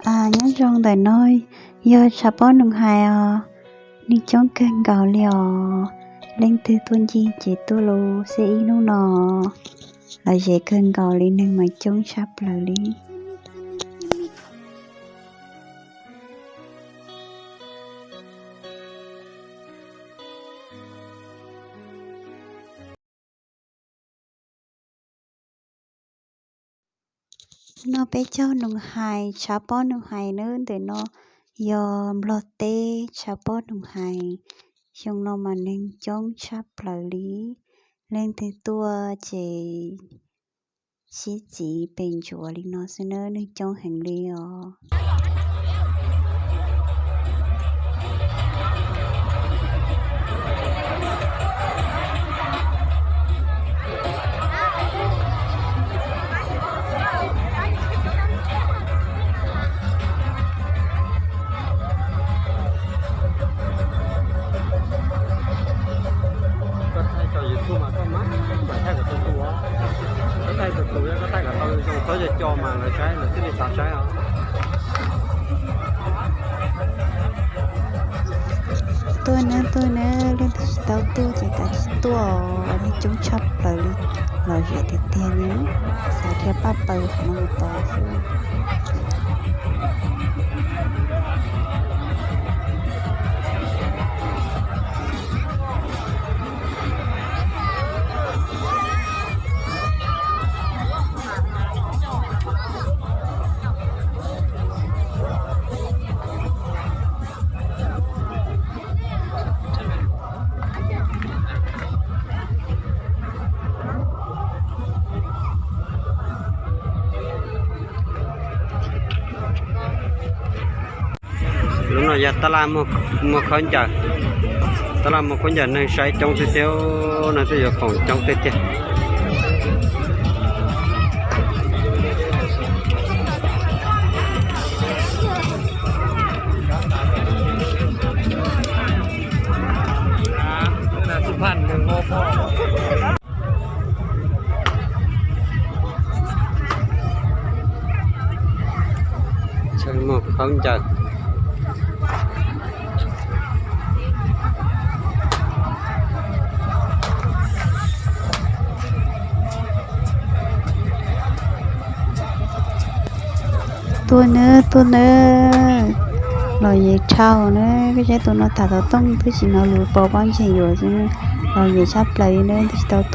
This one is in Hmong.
Nyob zoo, ntawm no yog tshav pob Noom Hais os, neeg coob kawg nkaus li os. Leej twg tuaj ncig ces tuaj los xij ib hnub no, lom zem kawg nkaus li, neeg mas coob tshaj plaws li. No peb caug Noom Hais, tshav pob Noom Hais nawb. Ntawm no yog Nplog teb, tshav pob Noom Hais. Xyoo no mas neeg coob tshaj plaws li, leej twg tuaj ces sib txiv pes ntsuav li no xwb nawb, neeg coob heev li os. Koj thaij tso YouTube mas koj mam mam thaij kom tau tus, koj thaij tus tus, yog koj thaij kom tau zoo txhob co co mas lawv saib lawv thiaj li xav saib os. Tuaj nawb, tuaj nawb, leej twg tsis tau tuaj ces kav tsij tuaj os, neeg coob tshaj plaws li, lom zem tiag tiag li, xav dhia paj paws qhov no mus tod xwb. Lub no yog tab laj muag khaub ncaws, tab laj muag khaub ncaws, neeg saib coob tiag tiag, neeg twb yuav koom coob tiag tiag. Txhua muag khaub ncaws. Tuaj nawb, tuaj nawb, lom zem dhau na, koj saib tus no tham xov tooj twb tsis hnov lus, pos pob ntseg yuav xwb, lom zem tshaj plaws li na, twb tsis tau tuaj.